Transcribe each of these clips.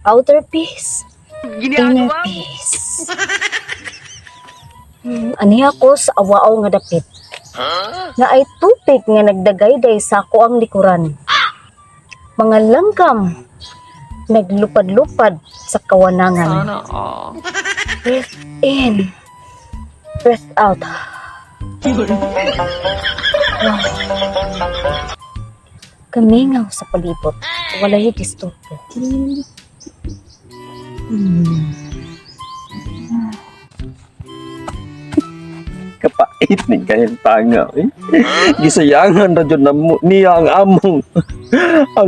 Outer peace. Inner peace. Aniya ko sa awaaw nga dapit. Nga ay tupig nga nagdagayday sa ako ang likuran. Mga langgam naglupad-lupad sa kawanangan. Sana all. Breath in. Breath out. Wow. Kamingaw sa palibot. Walay disturbo. Kapait ni kayang tanga eh. Gisayangan ra jud namo niya ang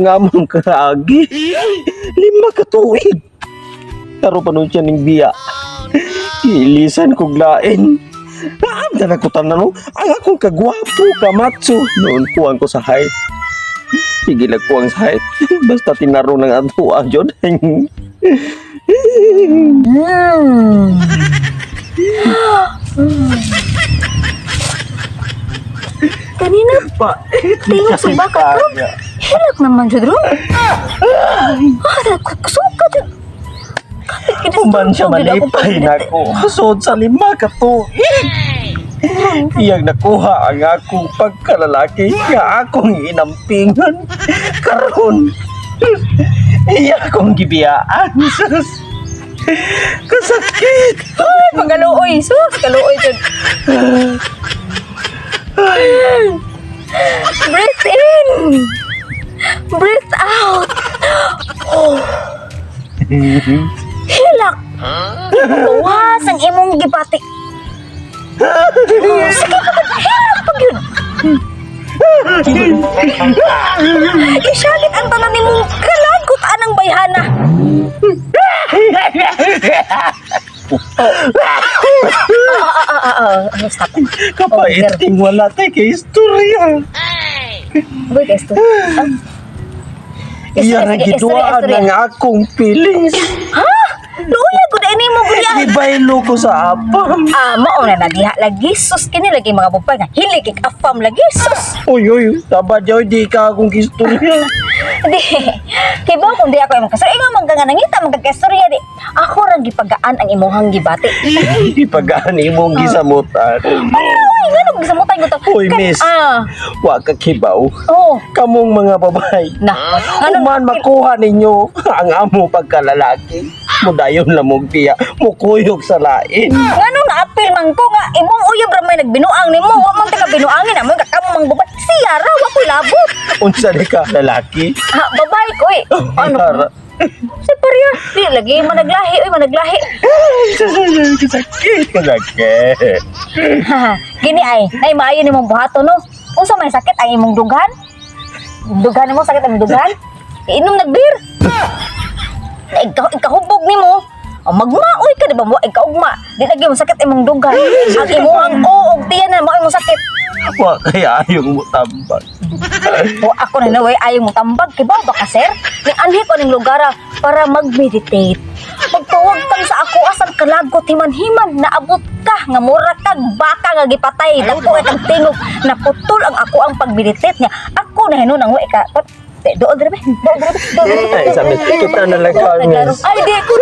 among kaagi. 5 ka tuig. Karon pa nun siya ning biya. Ilisan kog lain. Naam na ko tanan no. Ang akong kagwapo kamatso noon kuwang ko sa height. Sige lang kuwang sa height. Basta tinaro ng ato jud. Kanina Pa. tingog sa baka ko. Hilak naman jud ro. Ah, kusuka jud. Human siya malipay na ko. Sod sa 5 ka tuig. Iyang nakuha ang akong pagkalalaki nga akong inampingan. Karon, iya akong gibiyaan. Sus. Kasakit! Ay, pagaluoy. Sus, kaluoy jud. Breathe in. Breathe out. Oh. Hilak. Gawas ang imong gibati. Oh, sige pa ka, hilak pag yun. Isyagit ang tanan nimong kalagot anang bayhana. Ah, ah, ah, ah, ah. Stop. Kapait ting wala tay kay istorya. Wait, guys, to. Ah. Iya Istorya, ra sige, istorya, giduaan istorya. ang akong feelings. Ha? Luya gud ini mo gud ya. Gibaylo ko sa apam. Ah, mao na na diha lagi sus kini lagi mga bupay nga hili kig afam lagi sus. Uy, uy, taba dyan, di ka akong istorya. Di. Kibaw kung di ako imong kastorya, ingon man ka nga nangita man kag kastorya di. Ako ra gipagaan ang imong gibati. Ipagaan imong gisamutan. Ay, ngano gisamutan ko to? Uy, miss. Ah, Wa ka kibaw. oh. Kamong mga babae. Na. Ngano Human makuha ninyo ang amo pagkalalaki. Mudayon lamog tiya, mukuyog sa lain. Ngano naapil man ko nga imong uyab ra may nagbinuang nimo, wa man ta ka binuangin amo ka kamo mang babae. Siya ra wa ko'y labot. Unsa ni ka lalaki? Ah, babae ko eh. Ano? Yara. Si pareha. Di lagi managlahi, oy managlahi. Kasakit, kasakit. Gini ay, nay maayo nimong buhaton no. Unsa may sakit ang imong dughan? Dughan nimo sakit ang dughan? Inom nag beer. Na ikahubog nimo. O magmaoy ka di ba mo ikaugma. Di lagi mo sakit imong dughan. Ang imong o og tiyan na mo imong sakit. Wa kaya ayong mutambag. O ako na naway ayaw mo tambag kay ba ka sir? Ning anhi ko ning lugar ah, para mag-meditate. Magpawagtang sa ako asang kalagot himan-himan naabot ka nga mura kag baka nga gipatay dako kay kag tingog naputol ang ako ang pag-meditate niya. Ako na hinuon ang wa ka. Doon dire be. Doon dire be. Doon dire be. Ay, sabi, kita na lang kami. Ay, di ko.